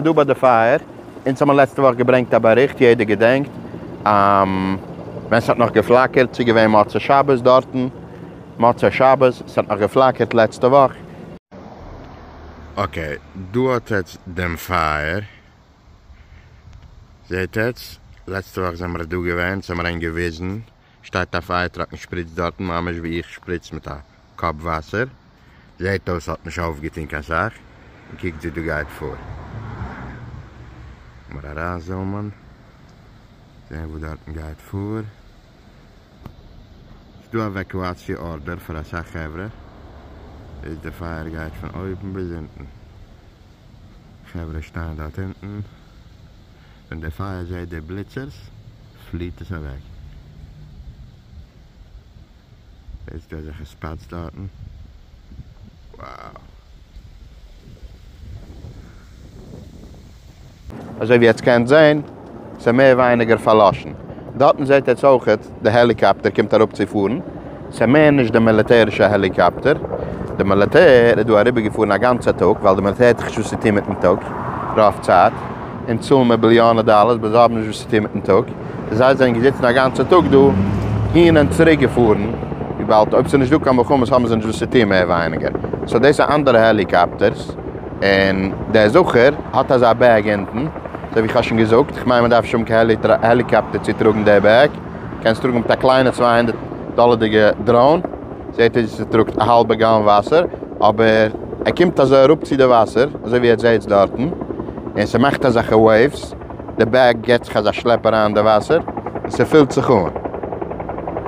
דא ביי די פייער, אונז האבן לעצטע וואך געברענגט א באריכט, יעדער געדענקט, ווען ס'האט נאך געפלאקערט, ס'איז געווען מוצאי שבת דארטן, מוצאי שבת, ס'האט נאך געפלאקערט לעצטע וואך. Okay, דא האט עטץ דעם פייער, זעהט עטץ, לעצטע וואך זעמער דא געווען, ס'האמער ענק געוויזן, שטייט א fire truck און שפריצט דארטן ממש ווי איך שפריץ מיט א cup וואסער, זעהט אויס האט נישט אויפגעטון קיין סאך, און קוקט ווי דא גייט פאר. לאמיר אריינזומען, זעהן וואס דארטן גייט פאר. ס'דא א עוועקואציע order פאר אסאך חברה, איז די פייער גייט פון אויבן ביז אונטן, חברה שטייען דארט אונטן. ווען די פייער זעהט די בליצערס פליעט עס אוועק. זעהסט דא אזעלכע spots דארטן? Wow. אזוי ווי עטס קענט זעהן, ס'איז מער ווייניגער פארלאשן. דארטן זעהט עטס אויכעט די העליקאפטער קומט אראפ צו פארן. ס'איז מער נישט די מיליטערישע העליקאפטער. די מיליטער איז דא אריבערגעפארן א גאנצע טאג, ווייל די מיליטער האט זיך נישט וואס צו טון מיטן טאג, רוב צייט. און צאלן מיר ביליאנען דאלערס, but זיי האבן נישט וואס צו טון מיטן טאג. זיי זענען געזיצן א גאנצע טאג דא, הין און צוריק געפארן, וויבאלד אויב ס'איז נישט דא קיין מלחמות האבן זיי נישט וואס צו טון מער ווייניגער. So דאס איז אנדערע העליקאפטערס, און דער זכר האט אזא bag אונטן, אזוי ווי איך האב שוין געזאגט, איך מיין מ'דארף נישט האבן קיין העליקאפטער צו טראגן דער bag, קענסט טראגן מיט א קליינע 200 דאלערדיגע drone, זעט אויס ווי ס'טראגט א האלבע gallon וואסער, אבער ער קומט אזוי אראפ צו די וואסער, אזוי ווי עטס זעטס דארטן, און ס'מאכט אזעלכע waves, די bag געט זיך אזא שלעפ אריין אין די וואסער, און ס'פילט זיך אן. און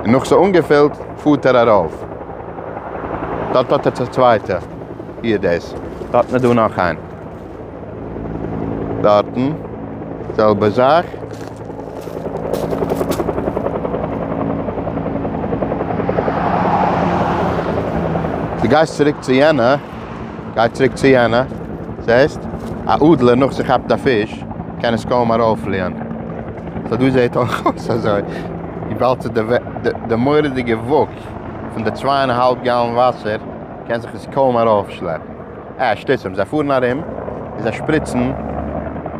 נאך ס'איז אנגעפילט, פארט ער ארויף. דארט האט עטס א צווייטע. ווי איז דאס? דארטן איז דא נאך איין. דארטן, זעלבע זאך. דו גייסט צוריק צו יענע, גיי צוריק צו יענע, זעסט? א אדלער נאך ס'כאפט א פיש, קען עס קוים ארויפפליען. So דא זעט אויך אויס אזוי, וויבאלד ס'איז די מורא'דיגע וואג פון די צוויי און א האלב gallon וואסער, קען זיך עס קוים ארויפשלעפן. אה, שטותים, זיי פארן ארום און זיי שפריצן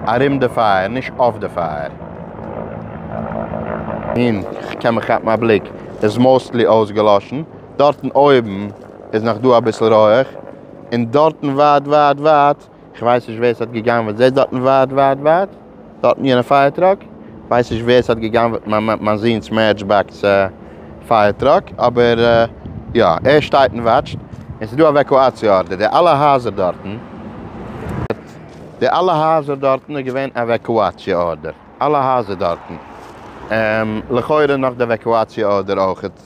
ארום די פייער, נישט אויף די פייער. און כ'קען מיך כאפן א בליק, איז mostly אויסגעלאשן, דארטן אויבן איז נאך דא אביסל רויעך, און דארטן ווייט ווייט ווייט, כ'ווייס נישט ווער ס'האט גע'גנב'עט, זעסט דארטן ווייט ווייט ווייט? דארטן יענע fire truck, כ'ווייס נישט ווער ס'האט גע'גנב'עט מיין זון'ס Matchbox fire truck, אבער יא, ער שטייט און וואטשט, און ס'איז דא עוועקואציע order, די אלע הייזער דארטן, די אלע הייזער דארטן איז געווען עוועקואציע order, אלע הייזער דארטן, לכאורה נאך די עוועקואציע order אויכעט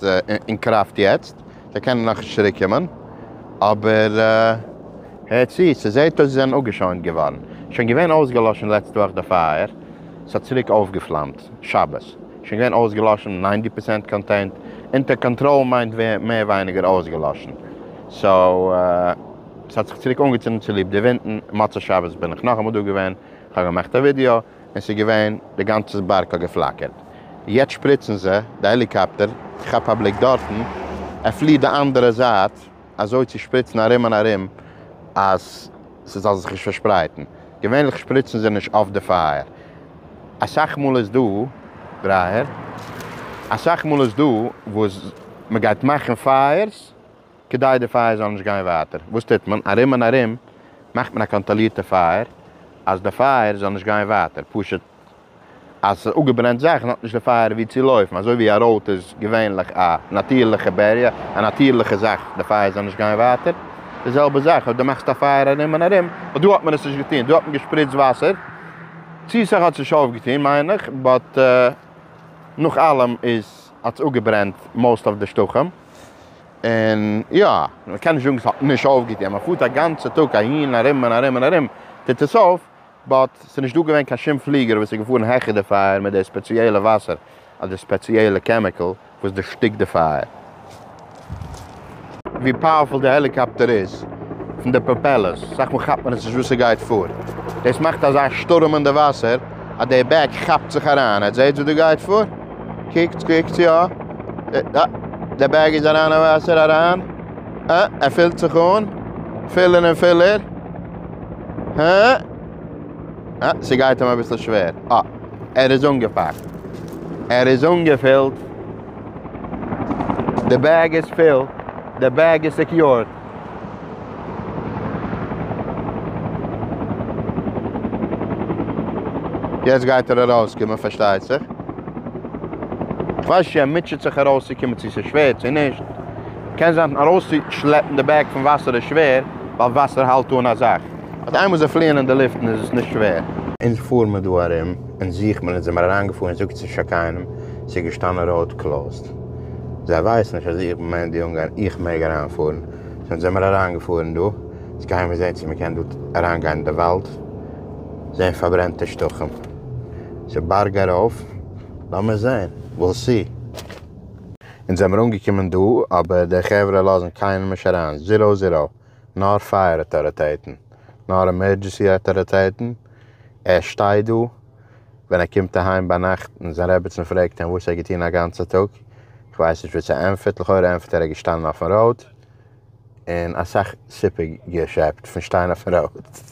אין קראפט יעצט, זיי קענען נאכנישט צוריק קומען, אבער הער צו, ס'זעהט אויס זיי זענען אפגעשוינט געווארן, שוין געווען אויסגעלאשן לעצטע וואך די פייער, ס'האט צוריק אויפגעפלאמט שבת, שוין געווען אויסגעלאשן 90% contained, אונטער קאנטראל מיינט מער ווייניגער אויסגעלאשן, so ס'האט זיך צוריק אנגעצינדן צוליב די ווינטן, מוצאי שבת בין איך נאכאמאל דא געווען, כ'האב געמאכט א ווידיאו, און ס'איז געווען די גאנצע בארג האט געפלאקערט, יעצט שפריצן זיי די העליקאפטער, כאפ א בליק דארטן, ער פליעט די אנדערע זייט, אזוי צו שפריצן ארום און ארום אז ס'זאל זיך נישט פארשפרייטן. געווענליך שפריצן זיי נישט אויף די פייער. אסאך מאל איז דא, דרייער, אסאך מאל איז דא וואס מ'גייט מאכן פייערס כדי די פייער זאל נישט גיין ווייטער. וואס טוט מען? ארום און ארום מאכט מען א קאנטראלירטע פייער אז די פייער זאל נישט גיין ווייטער. פשוט אז ס'איז אפגעברענט זאכן האט נישט די פייער ווי צו לויפן, אזוי ווי א road איז געווענליך א נאטירליכע barrier, א נאטירליכע זאך, די פייער זאל נישט גיין ווייטער, די זעלבע זאך אויב דו מאכסט א פייער ארום און ארום, אבער דא האט מען עס נישט געטון, דא האט מען געשפריצט וואסער, צו סאך האט עס נישט אויפגעטון מיין איך, but נאך אלעם איז האט עס אפגעברענט most of די שטחים, און יא, מען קען נישט זאגן עס האט נישט אויפגעטון, מען פארט א גאנצע טאג אהין ארום און ארום און ארום, טוט עס אויף, but ס'איז נישט דא געווען קיין שום פליגער וואס איז געפארן העכער די פייער מיט די ספעציעלע וואסער אדער ספעציעלע chemical וואס דערשטיקט די פייער. ווי powerful די העליקאפטער איז פון די propellers, אסאך מאל כאפט מען עס נישט וואס ס'גייט פאר, דאס מאכט אזא שטורעם אין די וואסער אז די bag כאפט זיך אריין, עטס זעהטס וואס דא גייט פאר? קוקטס קוקטס יא, די bag איז אריין אין וואסער אריין, אה, ער פילט זיך אן, פילער און פילער. הע? אה, ס'גייט אים אביסל שווער. אה, ער איז אנגעפאקט. ער איז אנגעפילט. The bag is filled. The bag is secured. יעצט גייט ער ארויסקומען פארשטייט זיך. כ'ווייס נישט צו ער מוטשעט זיך ארויסצוקומען צו ס'איז שווער צו נישט. קען זיין ארויסצושלעפן די bag פון וואסער איז שווער, ווייל וואסער האלט אן א זאך. But איינמאל זיי פליען אין די לופטן איז עס נישט שווער. אונז פארן מיר דא ארום און זוכן מיר, אונז זעמיר אריינגעפארן זאגט צו קיינעם, ס'איז געשטאנען road closed. זיי ווייסן נישט אז איך בין מענדי אונגאר, איך מעג אריינפארן. So אונז זעמיר אריינגעפארן דא, יעצט גייען מיר זען צו מ'קען דא אריינגיין אין די וואלד, זען פארברענטע שטחים. ס'איז בארג ארויף, לאמיר זען, we'll see. אונז זעמיר אנגעקומען דא, אבער די חברה לאזן קיינעם נישט אריין, zero zero. נאר fire אויטאריטעטן, נאר emergency אויטאריטעטן. ער שטייט דא, ווען ער קומט אהיים ביינאכט און זיין רעבעצן פרעגט אים וואס ער האט געטון א גאנצע טאג, איך ווייס נישט וואס ער ענטפערט, לכאורה ענטפערט ער ער איז געשטאנען אויפן road און אסאך סיפוק געשעפט פון שטיין אויפן road.